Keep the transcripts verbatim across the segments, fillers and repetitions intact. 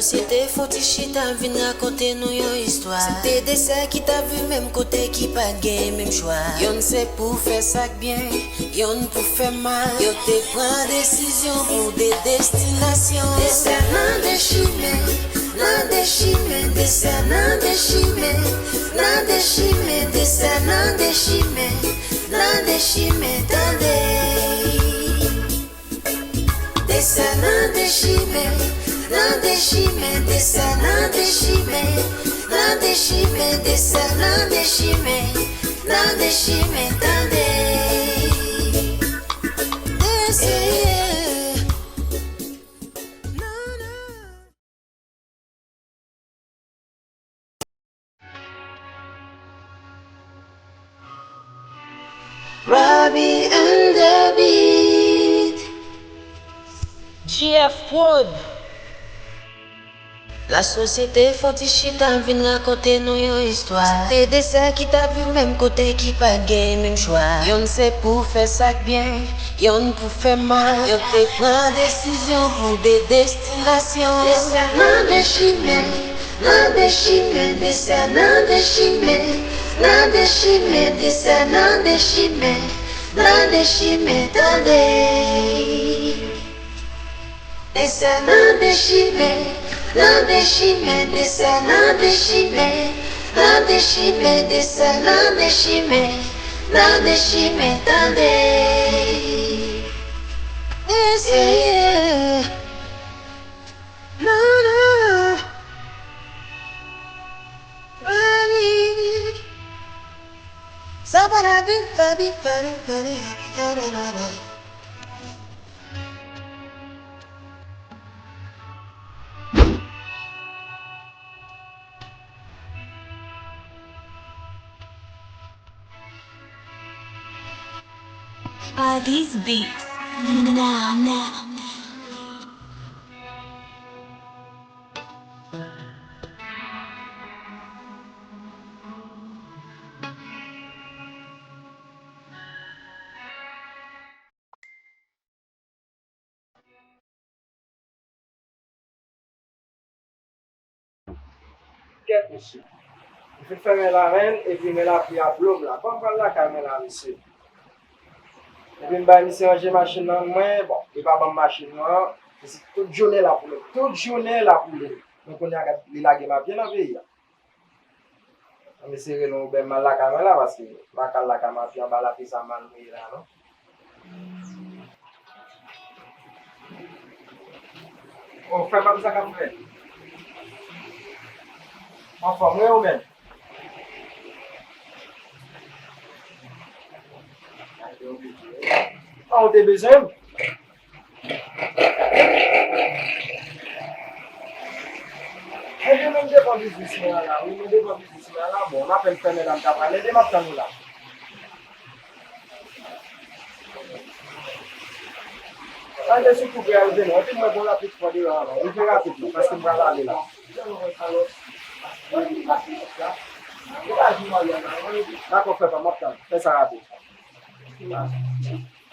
Sosyete fè yon ti chita vin rakonte nou yon istwa. Se te de sè ki t ap viv menm kote ki pa t gen menm chwa. Yonn se pou fè sa k byen, yonn pou fè mal. Yo te pran desizyon pou de destinasyon. De sè nan de chimen, nan de chimen, de sè nan de chimen, nan de chimen, de sè nan de chimen, nan de chimen, tande. De sè nan de chimen, nan de chimen, de sè nan de chimen, nan de chimen, de sè nan de chimen, nan de chimen, tande. De sè. Robbie and the Beat. G F Prod. Lasosyete fè yon ti chita vin rakonte nou yon istwa. Se te de sè ki t ap viv menm kote ki pa t gen menm chwa. Yonn se pou fè sa k byen, yonn pou fè mal. Yo te pran desizyon pou de destinasyon. De sè nan de chimen, nan de chimen, de sè nan de chimen, nan de chimen, de sè nan de chimen, nan de chimen, tande. De sè nan de chimen, nan de chimen, de sè nan de chimen, nan de chimen, de sè nan de chimen, nan de chimen, tande. De sè. Non, non. Baby. Sa pa la vi, pa vi, pa vi, pa vi, pa vi, pa vi. All these beats. Now, now. Kèt mesye. M fin fèmen la menm, epi men lapli ap blo m la. Kòman m pral lakay mwen la, mesye? Epi m bay misye ranje machin nan mwen, bon, li pa ban m machin nan, e se tout jounen l ap woule m. Tout jounen l ap woule m. Men kounye a, gad, li lage m a pye nan peyi a. Ann eseye rele yon Uber m al lakay mwen la, paske m pa ka al lakay mwen anpi anba lapli sa mal mwen ye la, non. O, frè pa m, sa k ap fèt? Anfòm, wi, ou menm? A, ou te bezwen m? Ebyen, mwen devan biznis mwen an la, wi, mwen devan biznis mwen an la. Bon, m apèn fèmen la, m ta pral ede, m ap tann ou la. Ann de sitou pou arive non. Epi mwen gon rapid fò deyò an non. Rive rapid non, paske m pral ale la. Dakò, frè pa m, m ap tann. Fè sa rapid.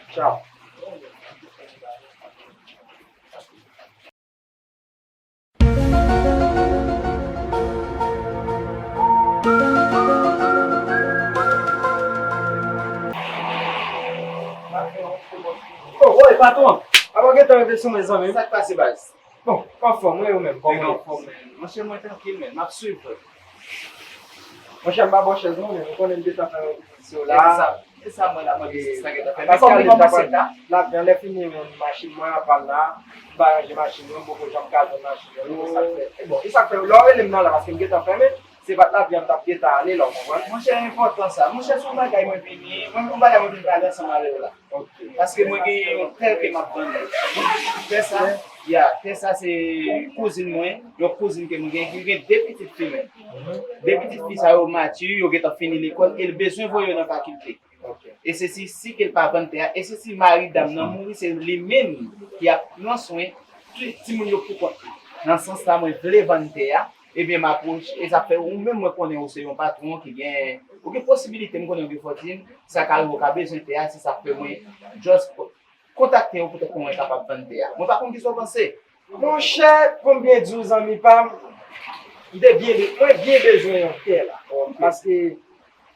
Tchaw. Oh, woy, patwon! Apa w gentan rive sou mwen, zanmi m? Sa k pase, baz? Bon, anfòm, wi, ou menm, kòman w ye? Anfòm, men. Monchè, mwen trankil, men. M ap swiv, frè. Monchè, m pa bò chèz, non, men ou konnen m gentan fè yon repetition la. E sa, e sa, mwen la, mwen, biznis la gentan fè. Men kòm li kòmanse ta. Lapli an, lè fini, men machin mwen an pàn la. M pa ranje machin mwen, m poko janm ka jwenn machin mwen, se sa k fè. E bon, e sa k fè, lè w rele m nan la, paske m gentan fèmen. Se pa t lapli an m t ap gentan ale la, w konprann? Monchè, enpòtan sa. Monchè, se yon bagay mwen vini, mwen, yon bagay mwen vin pale ansanm avè w la. Ok. Paske mwen gen yon tè ke m ap vann. Tè sa, ya, tè sa se kouzin mwen, yon kouzin ke mwen gen, ki gen de pitit fi menm. Mhm. De pitit fi sa yo mati, yo gentan fini lekòl, e l bezwen voye yo nan fakilte. Ok. E se si, si ke l pa vann tè a, e se si mari dam nan mouri, se li menm ki ap pran swen tout timoun yo pou kont li. Nan sans sa, mwen vle vann tè a, ebyen, m apwoche, e sa fè ou menm, mwen konnen ou se yon patwon ki gen, ou gen posibilite, m konnen ou gen fòtin, sa ka rive ou ka bezwen tè a, se sa fè mwen just kontakte ou poutèt ke mwen kapab vann tè a. Mwen pa konn kisa w panse. Monchè, pou m byen di w, zanmi pa m, m te byen be-, mwen byen bezwen yon tè la. Paske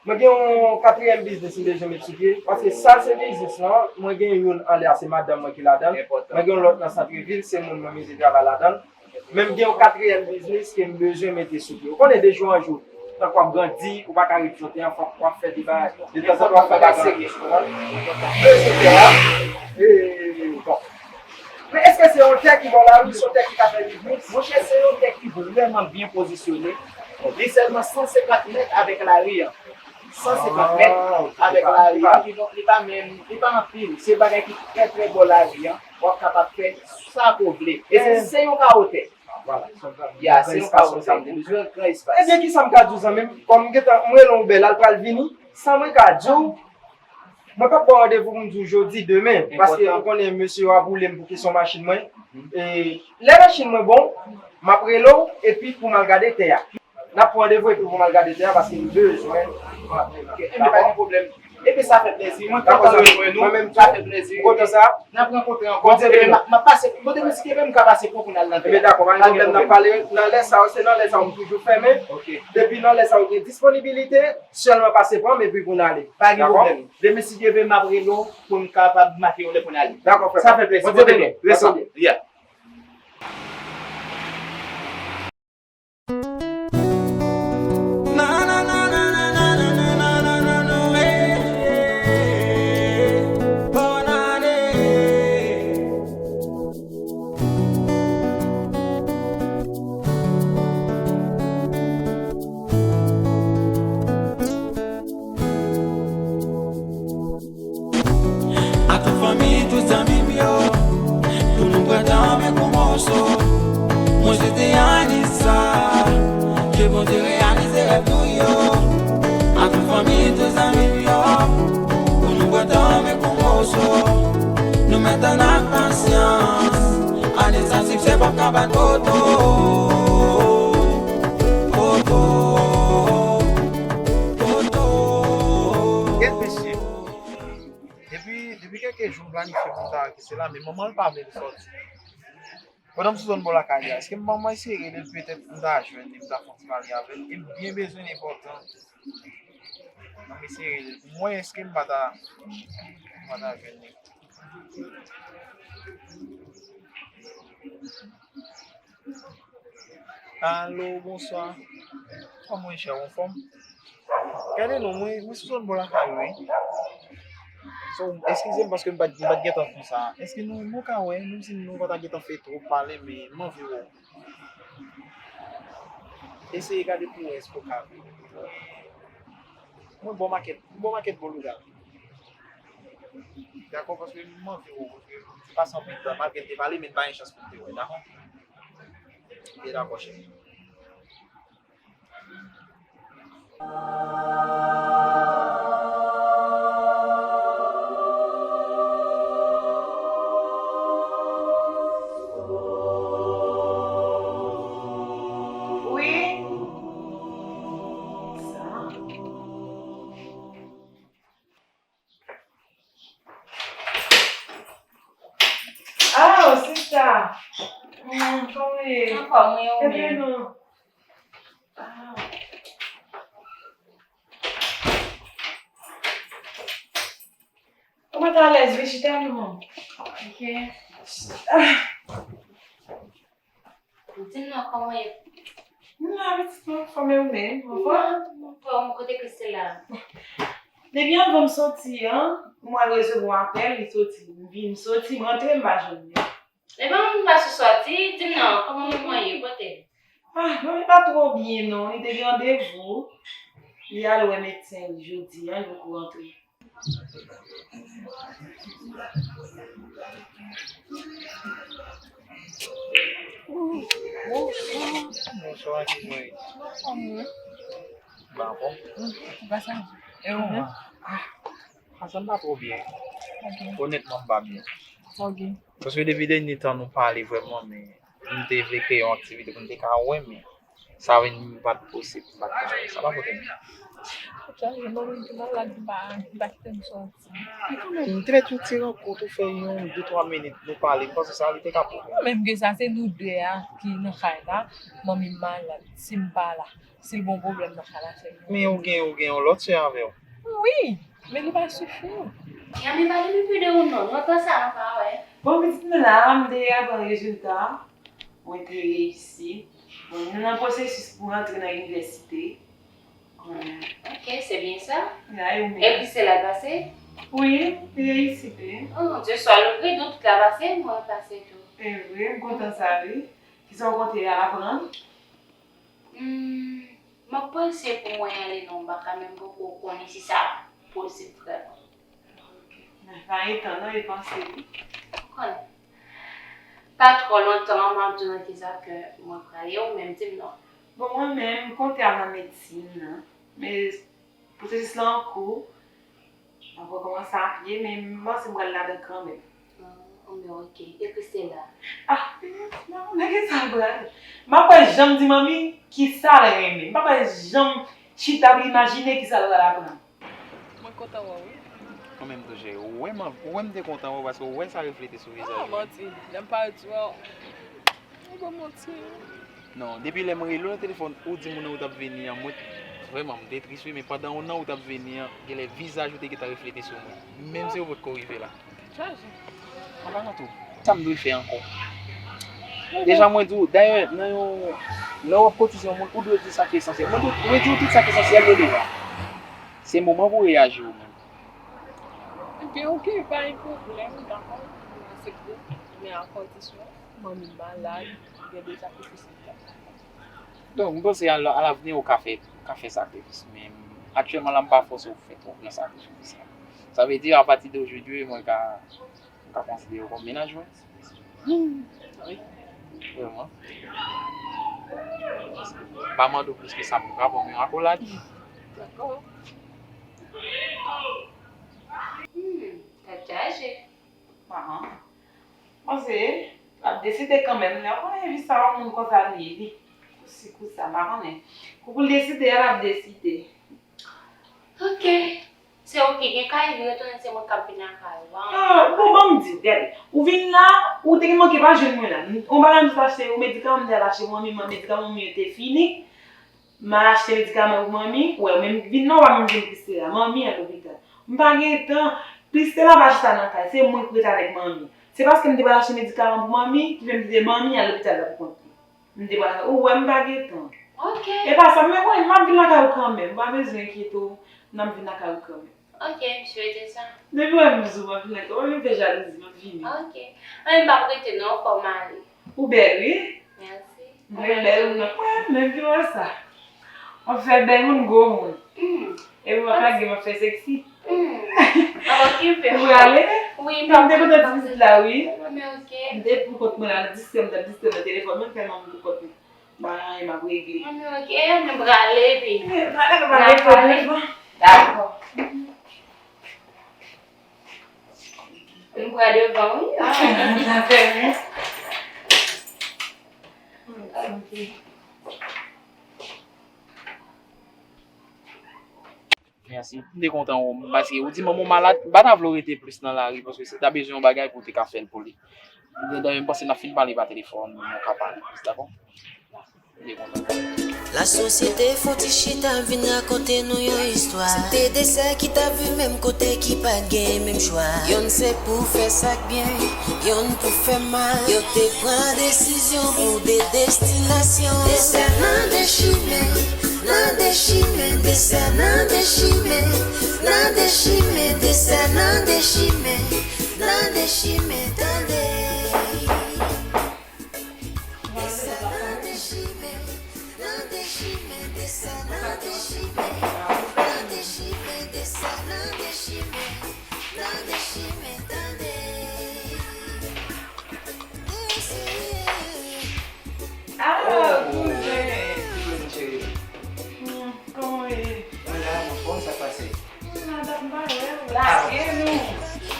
mwen gen yon katriyèm biznis m bezwen met sou pye. Paske sa se biznis lan, mwen gen youn anlè a, se madanm mwen ki ladan l. Mwen gen yon lòt nan santrevil, se moun mwen mete travay ladan l. Men m gen yon katriyèm biznis ke m bezwen mete sou pye. Ou konnen de jou an jou, tankou w ap grandi, ou pa ka ret sou tè a, fòk w ap fè de bagay. De tanzantan w ap fè bagay serye, ou konprann? Bezwen tè a. E, bon. Men èske se yon tè ki bò lari, se yon tè ki ka fè revni? Monchè, se yon tè ki vrèman byen pozisyone. Li sèlman san senkant mèt avèk lari an. San senkant mèt avèk lari an, kidonk li pa menm, li pa anpil. Se bagay ki trè, trè bò lari an. W ap kapab fè sa ke w vle. E se, se yon kawo tè. Ya, se yon kawo tè. Li bezwen gran espas. Ebyen, kisa m ka di w, zanmi m? Kòm m gentan, m rele w bèl, al pral vini. Sa mwen ka di w, mwen p ap ba w randevou pou m di w jodi, demen, paske ou konnen mesye yo ap woule m pou kesyon machin mwen. E lè machin mwen bon, m ap rele w, epi pou m al gade tè a. N ap pran randevou epi pou m al gade tè a, paske m bezwen antre nan tè a. Ebyen, pa gen pwoblèm. Epi sa fè plezi. Mwen kontan jwenn nou. Sa fè plezi. M kontan sa. N ap rankontre ankò. Ebyen, m ap, m ap pase. Bon, demen si Dye vle, m ka pase pran pou n al nan tè a. Ebyen, dakò, pa gen pwoblèm. N ap pale nan lè sa yo. Se nan lè sa yo m toujou fèmen. Depi nan lè sa yo gen disponibilite, sèlman pase pran m epi pou n ale. Pa gen pwoblèm. Demen si Dye vle, m ap rele w pou n kapab make yon lè pou n ale. Dakò, frè. Sa fè plezi. Bondye beni w. Rete byen. Yeah. A tout fanmi, tout zanmi m yo, pou nou pran tan avèk yon moso. Mwen swete Anissa, ke Bondye reyalize rèv nou yo. A tout fanmi, tout zanmi m yo, pou nou pran tan avèk yon moso. Nou mèt tann ak pasyans, Anissa siksè p ap ka bat poto. Poto. Poto. Gèt mesye. Depi, depi kèlke jou m planifye pou m ta rete la, men manman l pa vle l sòti. Pandan m sou zòn bò lakay li a, èske m pa eseye rele l, petèt m ta jwenn li, m ta fè yon ti pale avè l, e m byen bezwen l enpòtan. M eseye rele l pou m wè èske m pa ta, m pa ta jwenn li. Alo, bonswa. Kòman w ye, chè, w anfòm? Gade non, mwen, mwen sou zòn bò lakay ou, wi. So, eskize m paske m pa t, m pa t gentan fè sa. Èske nou, nou ka wè, menm si nou pa ta gentan fè twòp pale, men m anvi wè w. Eseye gade pou w wè èske w ka vini. Mwen bò makèt, m bò makèt bò Lougap. Dakò, paske m anvi wè w, paske m te pase anpil tan, malgre m te pale, men m pa gen chans pou m te wè, dakò? Byen, dakò, chèf. Wi. Sa. Oh, sista. Mm, kòman w ye? Anfòm, wi, ou menm? Ebyen non. Ah. Ou mèt alèz, wi, chita non. Ok. Ah. Di m non, kòman w ye? M la, pitit mwen, anfòm, e ou menm, anfòm? M anfòm, kote Christella? Depi anvan m soti an, mwen resevwa apèl, li soti. M vin, m soti, m rantre, m pa jwenn li. Epi moun pa sou sòti, di m non, kòman manman ye, kote? Ah, manman pa twò byen non, li te gen randevou. Li al wè medsen li jodi an, li poko rantre. Bonswa, kijan w ye? Anfòm, wi. Ba bon? Ou pa santi? E ou menm? Ah, ah, sa m pa twò byen. Ok. Onètman, m pa byen. Ok. Paske depi dènye tan nou pale vrèman, men m te vle kreye yon aktivite pou n te ka wè, men sa vin pa t posib, m pa t ka wè. Sa pa pote m. Chaje, mwen menm ki malad, m pa, m pa kite m soti. Men kanmenm, m te mèt yon ti rankont ou fè yon de twa minit, nou pale, m panse sa li te ka bon. Mwen menm ke sa, se nou de a ki nan kay la, manmi m malad, si m pa la, si l gon pwoblèm nan kay la, se nou. Men ou gen, ou gen yon lòt sè avè w? Wi, men li pa sifi. Yami, pa li pi de ou non, lontan sa nou pa wè. Bon, pitit mwen la, m te aprann rezilta. Mwen te reyisi. Bon, nou nan pwosesis pou antre nan inivèsite. Ok, se byen sa. La, e ou menm? Epi se la pase? Wi, reyisi byen. Oh mon Dieu, swa louvri, nou tout la pase, mwen pase tou. E vre, m kontan sa, wi. Kisa w konte aprann? Hmm, m ap panse pou mwen ale non, m pa ka menm poko konnen si sa posib vrèman. Ok. Men pa gen tan non, e panse wi. Ou konnen. Pa twò lontan, m ap di w nan kisa ke mwen prale, ou menm di m non. Bon, mwen menm, m konte al nan medsin nan. Men pwosesis la an kou. M ap rekòmanse a pye, men m panse m pral ladan kanmenm. Ah, men ok. E Christella? Ah, non, nan kisa l pral? M ap wè janm di manmi kisa l renmen. M pa wè janm chita pou imajine kisa l pral aprann. Mwen kontan wè w, wi. Mwen menm tou, cheri. Ou wè m, ou wè m te kontan wè w, paske ou wè sa reflete sou vizaj ou. Ah, manti. Lè m parèt sou ou, ou ban m manti. Non, depi lè m rele w nan telefòn, ou di m ou t ap vini an, mwen, vrèman, m te tris, wi, men pandan yon an ou t ap vini an, genlè vizaj ou te gentan reflete sou mwen. Menm si ou potko rive la. Chaje. An pasan tou, sa m dwe fè ankò? Deja, mwen di w, dayè, nan yon, lè w ap kòtize yon moun, ou dwe di sa ki esansyèl. Mwen di w, mwen di w tout sa ki esansyèl yo deja. Se moman pou w reyaji ou menm. Ebyen, ok, pa gen pwoblèm, dakò, m aksepte, men a kondisyon manmi m malad, gen de sakrifis li ka fè. Donk, m panse a, alavni, ou ka fè, ou ka fè sakrifis, men aktyèlman la, m pa fòse w fè twò gran sakrifis la. Sa vle di, apati de jodi, mwen ka, m ka konsidere w kòm mennaj mwen. Wi. Vrèman. M pa mande w plis ke sa, m ka ban w yon akolad. Dakò. Hmm, tèt chaje. Ahan. Panse, l ap deside kanmenm, lè w konnen vi sa yon moun konsa li ye, li. Kou si kou sa, m pa konnen. Kou pou l deside a, l ap deside. Ok. Se ou ki gen kay, li retounen se mwen k ap vin lakay ou. Ah, bon, ban m di w, gade. Ou vin la, ou te gen manke pa jwenn mwen la. Yon bagay m sot achte, yon medikaman m te al achte pou manmi m, medikaman m yo te fini. M al achte medikaman pou manmi, ou wè, menm vin nan w pa menm jwenn Christella, manmi an lopital. M pa gen tan. Christella pa chita nan kay, se mwen k ret avèk manmi. Se paske m te pral achte medikaman pou manmi, ki fè m kite manmi al lopital la pou kont li. M te pral, ou wè, m pa gen tan. Ok. E pa sa, men konnen m ap vin lakay ou kanmenm, ou pa bezwen enkyete w, n ap vin lakay ou kanmenm. Ok, m swete sa. Depi w wè m zou, m ap vin lakay ou, pa vin fè jalouzi, m ap vini. Ok. Mwen, m p ap rete non, fò m ale. Ou bèl, wi. Mèsi. Mwen bèl, ou nan mwen, menm ki wè sa. W ap fè bèl moun, gwo moun. Hmm. Epi w ap lage, m ap fè seksi. Hmm. M ap okipe w. Ou prale? Wi, m p ap rete. M te kontan ti pitit la, wi. Men ok. M te pou kont mwen la, distrè, m t ap distrè nan telefòn, mwen fè manmi pou kont mwen. Bagay m ap regle. Mwen, ok, mwen prale, epi. Prale, nou prale, prale. Dakò. Nou pran devan, wi. Ah, sa fè, wi. Ok. Mèsi. M te kontan wè w, paske ou di manman w malad, m pa ta vle w rete plis nan lari, paske si w ta bezwen yon bagay pou w te ka fè l pou li. Dayè, m panse n ap fin pale pa telefòn, nou ka pale plis, dakò? M te kontan. Lasosyete fouti chita vin rakonte nou yon istwa. Se te de sè ki t ap viv menm kote ki pa t gen menm chwa. Yonn se pou fè sa k byen, yonn pou fè mal. Yo te pran desizyon pou de destinasyon. De sè nan de chimen, nan de chimen, de sè nan de chimen, nan de chimen, de sè nan de chimen, nan de chimen, tande. De sè nan de chimen, nan de chimen, de sè nan de chimen, nan de chimen, de sè nan de chimen, nan de chimen, tande. Ah, kouzen! Kouzen cheri. Hmm, kòman w ye? Mwen la, m anfòm, sa k pase? Hmm, madanm pa wè w. Lage nou.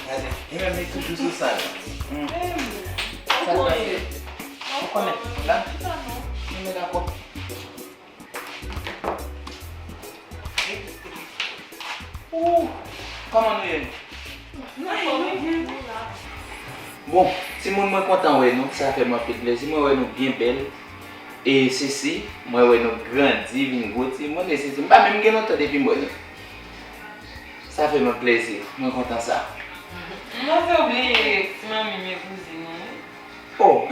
Gade, li menm li toujou sou sa. Hmm. Sa k pase? Ou konnen, la? Li menm la kòb. Li, li, li, Ou, kòman nou ye? Bon, timoun, mwen kontan wè nou, sa fè m anpil plezi. Mwen wè nou byen bèl. E Sisi, mwen wè nou grandi, vin gwo timoun. E Sisi, m pa menm gen lontan depi m wè nou. Sa fè mwen plezi, mwen kontan sa. Mwen te bliye ti manmi m e kouzin ou, wi. Oh,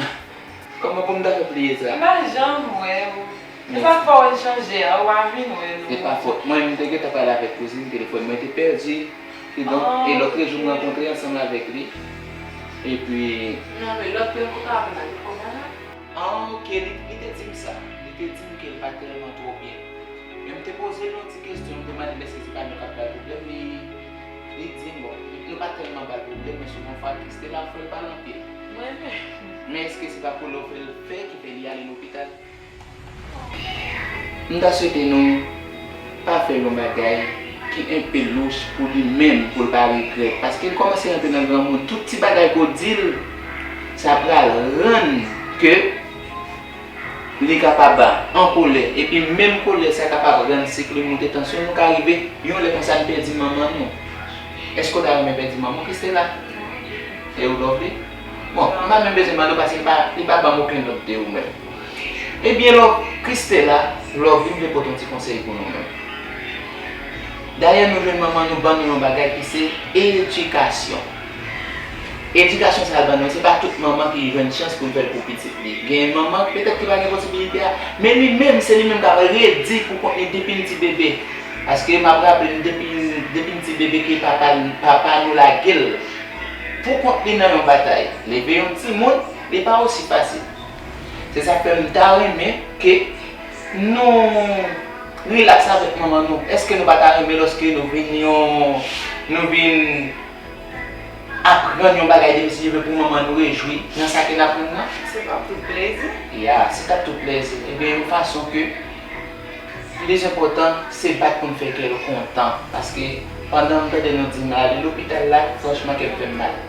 kòman pou m ta fè bliye sa? M pa janm wè w. Se sa k fè w chanje a, ou pa vin wè nou. Se pa fòt mwen, m te gentan pale avèk kouzin, telefòn mwen te pèdi. Kidonk, e lòt jou m rankontre ansanm avèk li. Epi. Non, men lòt yo konn pa vin avèk ou la. Ah, ok, li, li te di m sa. Li te di m ke l pa tèlman twò byen. Men m te poze l yon ti kesyon, m te mande l èske se pa nou k ap ba l pwoblèm, li, li di m, bon, nou pa tèlman ba l pwoblèm, men souvan fwa Christella frè l pale anpil. Mwen menm. Men èske se pa kolè w fè l fè ki fè li ale lopital? M ta swete nou pa fè yon bagay ki enpe lous pou li menm, pou l pa regrèt. Paske l kòmanse rantre nan granmoun, tout ti bagay ke w di l, sa pral rann ke li kapab an kolè, epi menm kolè sa kapab rann sik li moute, tansyon nou ka rive, yon lè konsa n pèdi manman nou. Èske w ta renmen pèdi manman w, Christella? E ou, Lovely? Bon, m pa menm bezwen mande w paske li pa, li pa ban m okenn lòd de ou menm. Ebyen, Love, Christella, Lovely, m vle pote yon ti konsèy pou nou menm. Dayè, nou jwenn manman nou ban nou yon bagay ki se edikasyon. Edikasyon sa l ban nou, se pa tout manman ki jwenn chans pou l fè l pou pitit li. Gen manman, petèt ki pa gen posibilite a, men li menm, se li menm k ap redi pou kont li depi l ti bebe. Paske m ap raple n depi, depi n ti bebe ke papa, papa nou lage l pou kont li nan yon batay. Leve yon timoun, li pa osi fasil. Se sa k fè m ta renmen ke nou rilaks avèk manman nou. Èske nou pa ta renmen lòske nou vin yon, nou vin aprann yon bagay depi si Dye vle pou manman nou rejwi nan sa ke n aprann nan? Se t ap tout plezi. Ya, se t ap tout plezi. Ebyen, yon fason ke plis enpòtan, se bat pou n fè kè l kontan. Paske pandan m tande nou di m ale lopital la, franchman, kè m fè m mal.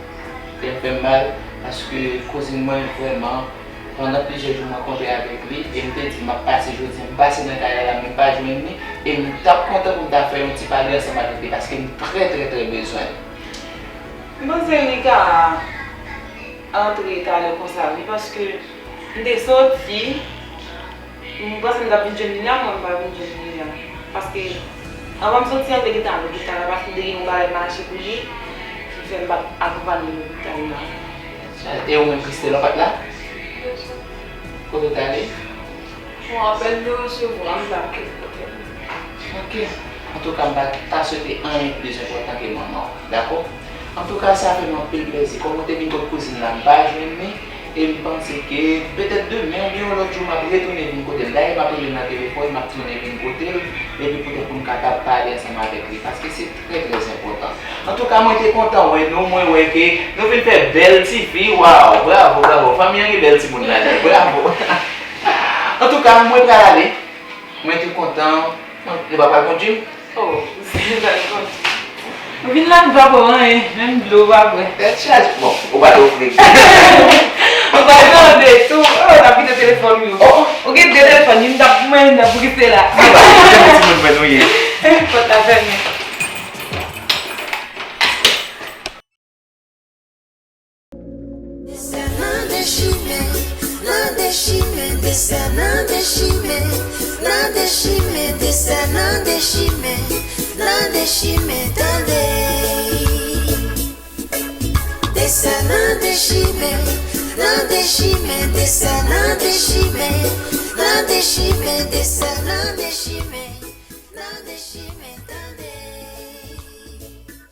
Kè m fè m mal, paske kouzin mwen vrèman, pandan plizyè jou m rankontre avèk li, e m te di m ap pase jodi a, m pase nan kay la, men m pa jwenn li, e m t ap kontan pou m ta fè yon ti pale ansanm avèk li, paske m trè, trè, trè bezwen l. M panse li ka antre talè konsa, wi, paske m te soti, m panse m t ap vin jwenn li la, mwen m pa vin jwenn li la. Paske, anvan m soti an, m te gentan al lopital la, paske m te gen yon bagay mache pou li, ki fè m pa t akonpanye l lopital la. E ou menm, Christella, w pa t la? Kote w t ale? Bon, apèl m te resevwa, m t ap kite kote m. Ok. Antouka, m pa ta swete anyen plis enpòtan ke manman w, dakò? Antouka, sa fè m anpil plezi. Kòm ou te vin kot kouzin la, m pa jwenn li, e m panse ke petèt demen oubyen yon lòt jou, m ap retounen vin kote l. Dayè, m ap rele l nan telefòn, m ap tounen vin kote l, epi poutèt pou m kapab pale ansanm avèk li, paske se trè, trè enpòtan. Antouka, mwen te kontan wè nou, mwen wè ke nou vin fè bèl tifi, waw, bravo, bravo, fanmi an gen bèl timoun ladan, bravo. Antouka, mwen pral ale, mwen te kontan, nou pa pral kondui m? Oh, se bèl kondui. Ou vin la, nou pa bwè anyen, menm dlo ou pa bwè. Tèt chaje, bon, ou pa dwe ofri. Ou pa tande tou, oh, n ap kite telefòn yo. Oh, oh. Ou gen de telefòn, youn t ap pou mwen, youn t ap pou Christella. Se pa yon timoun mwen nou ye. Pòt la fèmen. Desè nan de chimen, nan de chimen, desè nan de chimen, nan de chimen, desè nan de chimen, nan de chimen, tande. Desè nan de chimen, nan de chimen, desè nan de chimen, nan de chimen, desè nan de chimen.